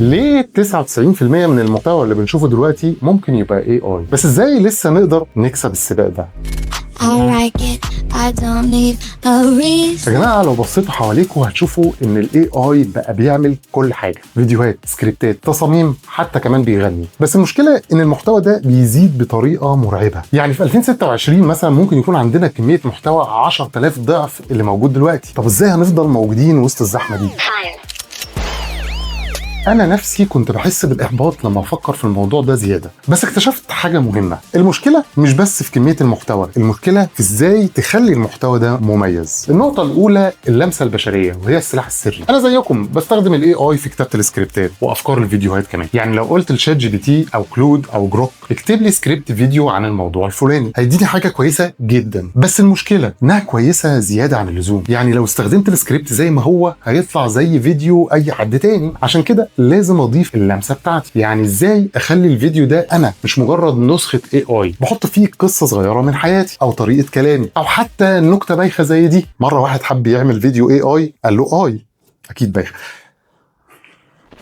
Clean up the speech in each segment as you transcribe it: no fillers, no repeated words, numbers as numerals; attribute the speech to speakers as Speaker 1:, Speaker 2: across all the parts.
Speaker 1: ليه 99% من المحتوى اللي بنشوفه دلوقتي ممكن يبقى AI؟ بس ازاي لسه نقدر نكسب السباق ده؟
Speaker 2: I like it. I don't need a reason.
Speaker 1: يا جماعة، لو بصيتوا حواليكم هتشوفوا ان ال AI بقى بيعمل كل حاجه: فيديوهات، سكريبتات، تصاميم، حتى كمان بيغني. بس المشكلة ان المحتوى ده بيزيد بطريقة مرعبه. يعني في 2026 مثلا ممكن يكون عندنا كمية محتوى 10,000 ضعف اللي موجود دلوقتي. طب ازاي هنفضل موجودين وسط الزحمة دي؟ انا نفسي كنت بحس بالاحباط لما افكر في الموضوع ده زياده، بس اكتشفت حاجة مهمه: المشكلة مش بس في كمية المحتوى، المشكلة في ازاي تخلي المحتوى ده مميز. النقطة الاولى: اللمسة البشريه، وهي السلاح السري. انا زيكم بستخدم ال AI في كتابه السكريبتات وافكار الفيديوهات كمان. يعني لو قلت ل ChatGPT او Claude او Grok اكتب لي سكريبت فيديو عن الموضوع الفلاني، هيديني حاجة كويسة جدا. بس المشكلة انها كويسة زيادة عن اللزوم. يعني لو استخدمت السكريبت زي ما هو هيطلع زي فيديو اي حد تاني. عشان كده لازم اضيف اللمسة بتاعتي. يعني ازاي اخلي الفيديو ده انا، مش مجرد نسخه AI؟ بحط فيه قصة صغيرة من حياتي او طريقه كلامي او حتى نكتة بايخة زي دي. مرة واحد حب يعمل فيديو AI، قال له اي اكيد بايخه.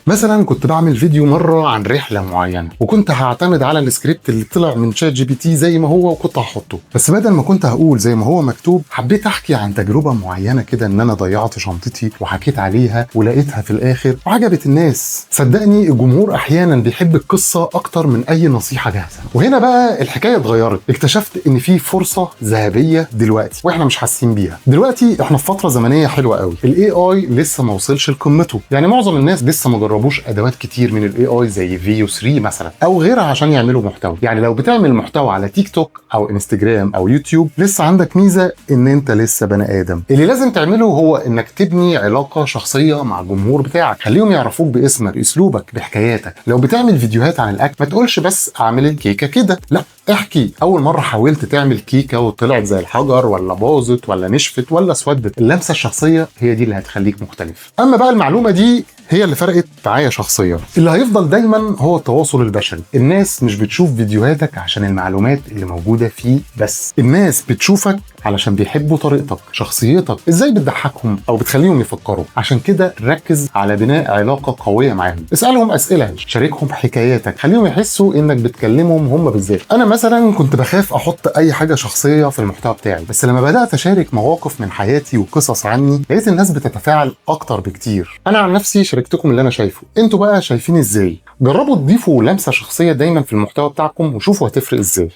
Speaker 1: مثلا كنت بعمل فيديو مرة عن رحله معينه، وكنت هعتمد على السكريبت اللي طلع من ChatGPT زي ما هو وكنت هحطه، بس بدل ما كنت هقول زي ما هو مكتوب، حبيت احكي عن تجربه معينة كده، ان انا ضيعت شنطتي وحكيت عليها ولقيتها في الاخر وعجبت الناس. صدقني، الجمهور احيانا بيحب القصة اكتر من اي نصيحة جاهزه. وهنا بقى الحكاية اتغيرت. اكتشفت ان في فرصة ذهبية دلوقتي واحنا مش حاسين بيها. دلوقتي احنا في فترة زمنية حلوة قوي، ال AI لسه ما وصلش لقمته. يعني معظم الناس لسه ما جربوش ادوات كتير من ال AI زي Veo 3 مثلا او غيرها عشان يعملوا محتوى. يعني لو بتعمل محتوى على تيك توك او انستجرام او يوتيوب، لسه عندك ميزة ان انت لسه بني ادم. اللي لازم تعمله هو انك تبني علاقة شخصية مع الجمهور بتاعك. خليهم يعرفوك باسمك، باسلوبك، بحكاياتك. لو بتعمل فيديوهات عن الاكل، ما تقولش بس اعمل الكيكه كده، لا، احكي اول مرة حاولت تعمل كيكة وطلعت زي الحجر ولا باظت ولا نشفت ولا اسودت. اللمسة الشخصية هي دي اللي هتخليك مختلف. اما بقى المعلومة دي هي اللي فرقت معايا شخصيا: اللي هيفضل دايما هو التواصل البشري. الناس مش بتشوف فيديوهاتك عشان المعلومات اللي موجودة فيه بس، الناس بتشوفك علشان بيحبوا طريقتك، شخصيتك، ازاي بتضحكهم او بتخليهم يفكروا. عشان كده ركز على بناء علاقة قوية معاهم. اسالهم اسئله، شاركهم حكاياتك، خليهم يحسوا انك بتكلمهم هم بالذات. انا مثلا كنت بخاف احط اي حاجة شخصية في المحتوى بتاعي، بس لما بدات اشارك مواقف من حياتي وقصص عني، لقيت الناس بتتفاعل اكتر بكتير. انا عن نفسي شاركتكم اللي انا شايفه، انتوا بقى شايفين ازاي؟ جربوا تضيفوا لمسه شخصية دايما في المحتوى بتاعكم وشوفوا هتفرق ازاي.